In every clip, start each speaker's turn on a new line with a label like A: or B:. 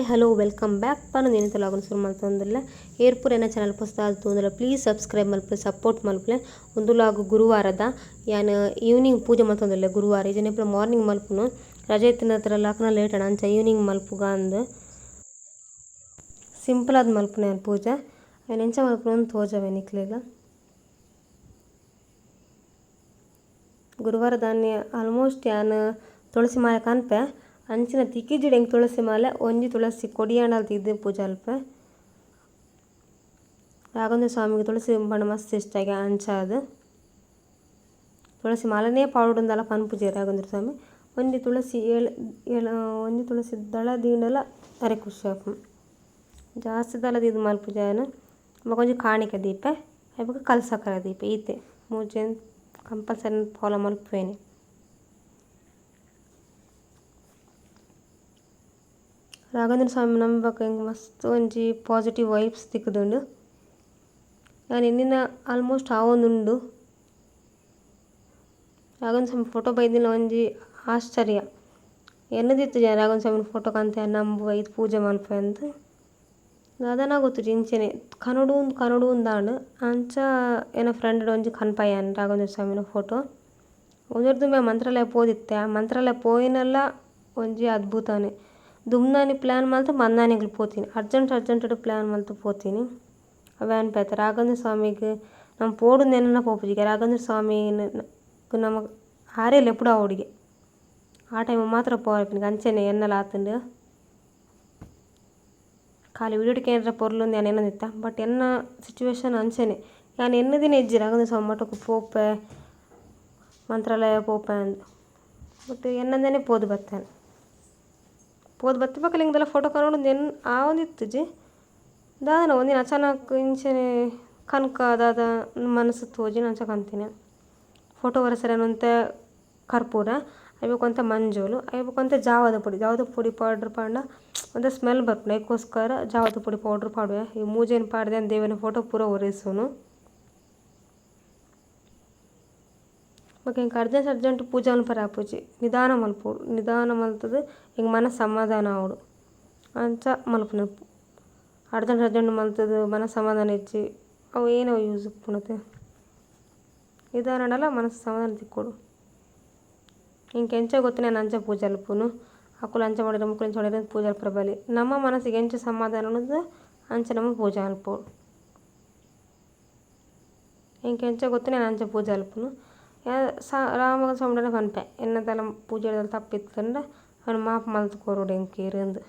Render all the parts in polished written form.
A: Hello welcome back ಪನೊಂದು ಲಾಗನ್ ಶುರು ಮಲ್ತೊಂದುಲ್ಲ ಏರ್ಪುರ ಎನ್ನ channel ಪೊಸತಾದ್ ತೂಂದುಲ್ಲ please subscribe ಮಲ್ಪುಲೆ ಸಪೋರ್ಟ್ ಮಲ್ಪುಲೆ. ಉಂದು ಲಾಗ್ ಗುರುವಾರದ ಯಾನ್ ಈವ್ನಿಂಗ್ ಪೂಜೆ ಮಲ್ತೊಂದುಲ್ಲೆ ಗುರುವಾರ ಇಜ್ಜಿಂಡ ಮಾರ್ನಿಂಗ್ ಮಲ್ಪುನು ರಜೆ ಇತ್ತಿನ ಹತ್ರ ಲಾಕನ ಲೇಟ್ ಆಂಡ್ ಅಂಚ ಈವ್ನಿಂಗ್ ಮಲ್ಪುಗ ಅಂದ್ ಸಿಂಪಲ್ ಆದ್ ಮಲ್ಪುನ ಯಾನ್ ಪೂಜೆ ಐನ್ ಎಂಚ ಮಲ್ಪುನು ತೋಜವೆ ನಿಕ್ಲೆಗ್. ಗುರುವಾರ ದಾನಿ ಆಲ್ಮೋಸ್ಟ್ ಯಾನ್ ತುಳಸಿ ಮಾಲೆ ಕನ್ಪೆ ಅಂಚಿನ ತಿಕ್ಕಿಜಿಡ ಎಂಕ್ ತುಳಸಿ ಮಾಲೆ ಒಂಜಿ ತುಳಸಿ ಕೊಡಿಯಾಂಡಲ ದೀದ್ ಪೂಜೆ ಮಲ್ಪೆ. ರಾಘವೇಂದ್ರ ಸ್ವಾಮಿಗ್ ತುಳಸಿ ಪಂಡ ಮಸ್ತ್ ಇಷ್ಟ ಅಂಚಾದ್ ತುಳಸಿ ಮಾಲೆನೇ ಪಾಡೊಡುಂದಲ ಪನ್ಪುಜೆರ್ ರಾಘವೇಂದ್ರ ಸ್ವಾಮಿ. ಒಂಜಿ ತುಳಸಿ ಏಳ್ ಏಳ್ ಒಂಜಿ ತುಳಸಿ ದಳ ದೀಂಡಲ ಅರೆಗ್ ಖುಷಿ ಆಪುಂಡು. ಜಾಸ್ತಿ ದಳ ದೀದ್ ಮಲ್ಪುಜಿ ಯಾನ್ ಬೊಕ ಒಂಜಿ ಕಾಣಿಕೆ ದೀಪೆ ಐಬೊಕ ಕಲ್ಸಕರ ದೀಪೆ ಈತೆ ಮೂಜೆನ್ ಕಂಪಲ್ಸರಿ ಫಾಲೋ ಮಲ್ಪುವೆನೆ. ರಾಘವೇಂದ್ರ ಸ್ವಾಮಿ ನಂಬಕ ಎಂಕ್ ಮಸ್ತ್ ಒಂಜಿ ಪಾಸಿಟಿವ್ ವೈಬ್ಸ್ ತಿಕ್ಕುದುಂಡು. ಯಾನ್ ಎನ್ನಿನ ಆಲ್ಮೋಸ್ಟ್ ಆವೊಂದುಂಡು. ರಾಘವೇಂದ್ರ ಸ್ವಾಮಿ ಫೋಟೋ ಬೈದಿನ ಒಂಜಿ ಆಶ್ಚರ್ಯ. ಎನ್ನುದಿತ್ತುಜಿ ರಾಘವೇಂದ್ರ ಸ್ವಾಮಿನ ಫೋಟೋ ಕಂತೆ ನಂಬುವ ಈತ್ ಪೂಜೆ ಮಲ್ಪುವೆ ಅಂದ್. ದಾದನ ಗೊತ್ತುಜಿ ಇಂಚೆನೆ ಕನೊಡು ಕನೊಡು ಅಂದ್ ಅಂಚ ಎನ್ನ ಫ್ರೆಂಡ್ ಒಂಜಿ ಕನ್ಪಾಯೆ ರಾಘವೇಂದ್ರ ಸ್ವಾಮಿನ ಫೋಟೋ. ಉಂದೆರ್ದ್ ದುಂಬೆ ಮಂತ್ರಾಲಯ ಪೋದಿತ್ತೆ ಆ ಮಂತ್ರಾಲಯ ಪೋಯಿನಲ ಒಂಜಿ ಅದ್ಭುತನೆ. ದುಂಬುನಾನಿ ಪ್ಲ್ಯಾನ್ ಮಲ್ತ್ ಮನ್ನಾನಿ ಎಂಕುಲು ಪೋತೀನಿ urgent urgent plan ಮಲ್ತ್ ಪೋತೀನಿ. ಅವ್ವೆ ಅನ್ಪೆತ ರಾಘವೇಂದ್ರ ಸ್ವಾಮಿಗ್ ನಮ ಪೋಡುಂದು ಎನ್ನನ ಪೋಪುಜಿ ರಾಘವೇಂದ್ರ ಸ್ವಾಮಿ ನಮಕ್ ಆರೇ ಲೆಪ್ಪುಡಾವೊಡುಗೆ ಆ ಟೈಮ್ ಮಾತ್ರ ಪೋಪಿನಿ ಅಂಚನೆ ಎನ್ನಲ ಆತುಂಡು. ಖಾಲಿ ವೀಡಿಯೋ ಕೇಂದ್ರ ಪೊರ್ಲುಂದು ಯಾನ್ ಎನ್ನೊಂದಿತ್ತ ಬಟ್ ಎನ್ನ ಸಿಚುವೇಶನ್ ಅಂಚನೆ ಯಾನ್ ಎನ್ನುದಿನ ಇಜ್ಜಿ ರಾಘವೇಂದ್ರ ಸ್ವಾಮಿ ಮಠಕ್ ಪೋಪೆ ಮಂತ್ರಾಲಯ ಪೋಪೆ ಅಂದ್ ಬಟ್ ಎನ್ನಂದೆನೆ ಪೋದು ಬತ್ತೇನೆ. ಪೋದು ಬತ್ತಿ ಬೊಕ ಎಂಕ್ ಫೋಟೋ ಕನೊಡು ಎನ್ ಆವೊಂದಿತ್ತುಜಿ ದಾದನ ಒಂದಿನ ಅಚಾನಕ್ ಇಂಚನೆ ಕನಕ ದಾದ ಮನಸ್ಸು ತೋಜಿಂಡ್ ಅಂಚ ಕಂತಿನಿ. ಫೋಟೋ ಒರೆಸರೆ ಒಂತೆ ಕರ್ಪೂರ ಐಬೊಕ ಒಂತೆ ಮಂಜೋಲು ಐಬೊಕ ಒಂತೆ ಜಾವದ ಪೊಡಿ ಜಾವದ ಪೊಡಿ ಪೌಡ್ರ್ ಪಾಡ್ಂಡ ಒಂತೆ ಸ್ಮೆಲ್ ಬರ್ಪುಂಡು ಐಕೋಸ್ಕರ ಜಾವದ ಪೊಡಿ ಪೌಡ್ರ್ ಪಾಡುವೆ. ಈ ಮೂಜೆನ್ ಪಾಡ್ದೆ ದೇವನ ಫೋಟೋ ಪೂರ ಒರೆಸುನು. ಬೊಕ ಎಂಕ್ ಅರ್ಜೆಂಟ್ ಅರ್ಜೆಂಟ್ ಪೂಜೆ ಮನ್ಪರೆ ಆಪುಜಿ ನಿಧಾನ ಮಲ್ಪೊಡು ನಿಧಾನ ಮಲ್ತುದು ಎಂಕ್ ಮನಸ್ ಸಮಾಧಾನ ಆವೊಡು ಅಂಚ ಮಲ್ಪುನ ಅರ್ಜೆಂಟ್ ಅರ್ಜೆಂಟ್ ಮಲ್ತುದು ಮನಸ್ ಸಮಾಧಾನ ಇಜ್ಜಿ ಅವು ಏನೋ ಯೂಸ್ ಉಪ್ಪುಂಡತೆ. ನಿಧಾನಡಲ ಮನಸ್ ಸಮಾಧಾನ ತಿಕ್ಕೊಡು. ಎಂಕ್ ಎಂಚ ಗೊತ್ತುಂಡು ಯಾನ್ ಅಂಚ ಪೂಜೆ ಮಲ್ಪುನು ಅಕುಲು ಅಂಚ ಮಾಡಿರ ಮೊಕುಲು ಇಂಚ ಮಾಡಿರ ಪೂಜೆ ಮಲ್ಪರೆ ಬಲ್ಲಿ ನಮ್ಮ ಮನಸ್ಸಿಗೆ ಎಂಚ ಸಮಾಧಾನ ಉಂಡು ಅಂಚ ನಮ ಪೂಜೆ ಮಲ್ಪೊಡು. ಎಂಕ್ ಎಂಚ ಗೊತ್ತುಂಡು ಯಾನ್ ಅಂಚ ಪೂಜೆ ಮಲ್ಪುನು. ರಾಮ ಸ್ವಾಮಿಡ ಪನ್ಪೆ ಎನ್ನದಲ ಪೂಜೆದ ತಪ್ಪಿತ್ತುಂಡ ಅವೆನ್ ಮಾಪು ಮಲ್ತ್ ಕೊರೊಡು ಎಂಕ್ ಈರ್ ಅಂದ್.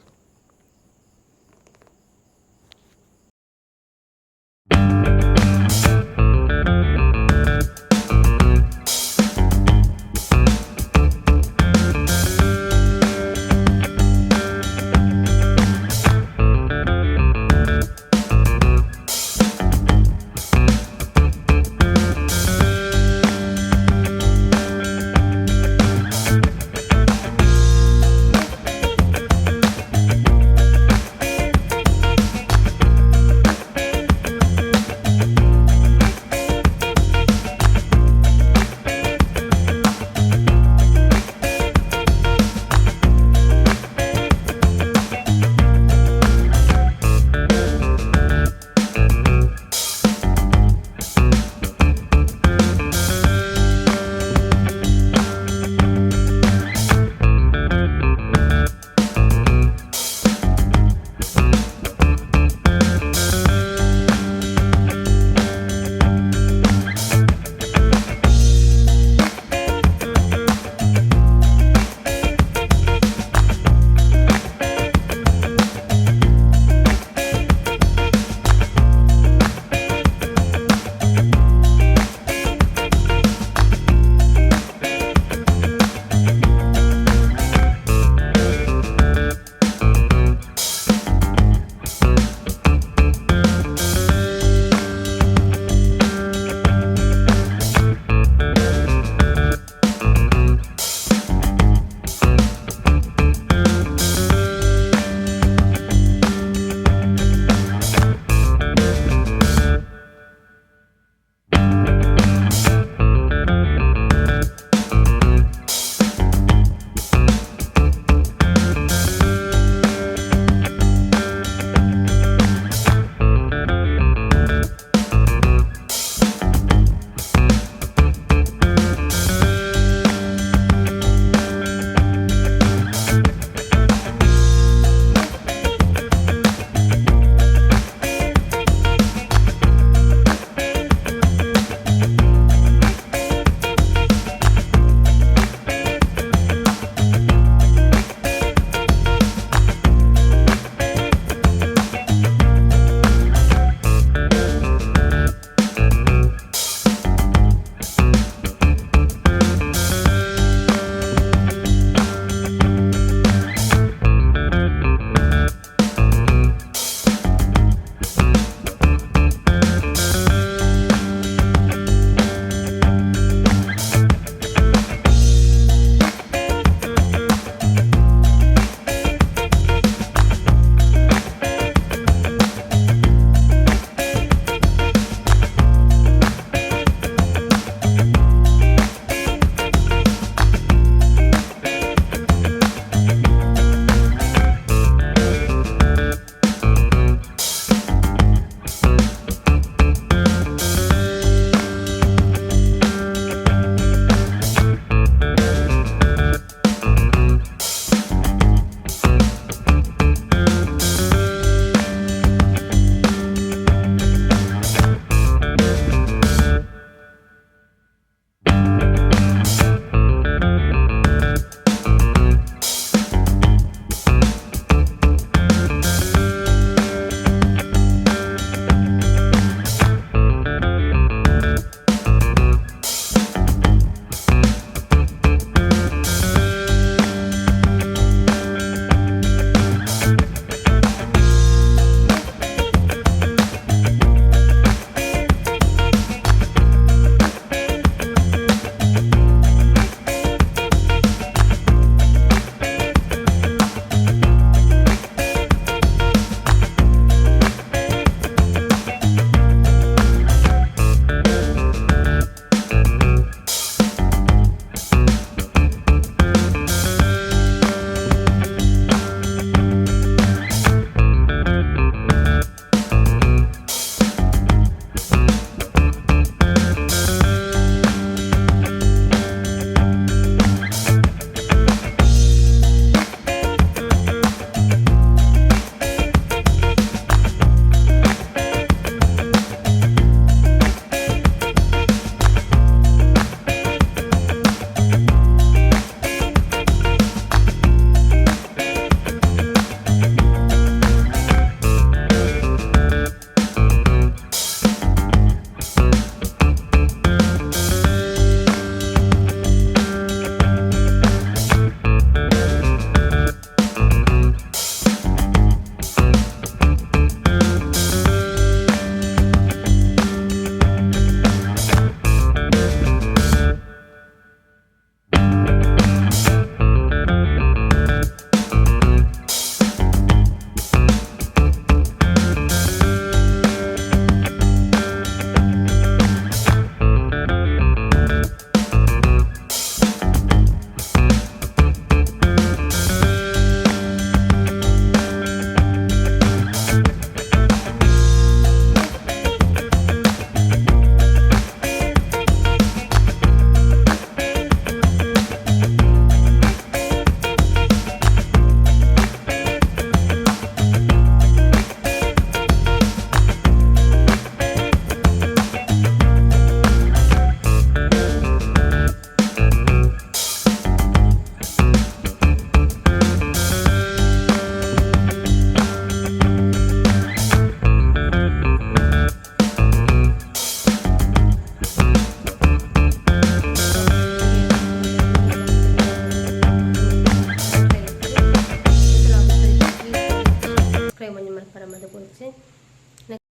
A: ಮಲ್ಪರ ಮದ ಬೊರ್ಚಿ.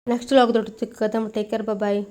A: ನೆಕ್ಸ್ಟ್ ವ್ಲಾಗ್ ದೊಟ್ಟು ತಿಕ್ಕ. Take care, boy.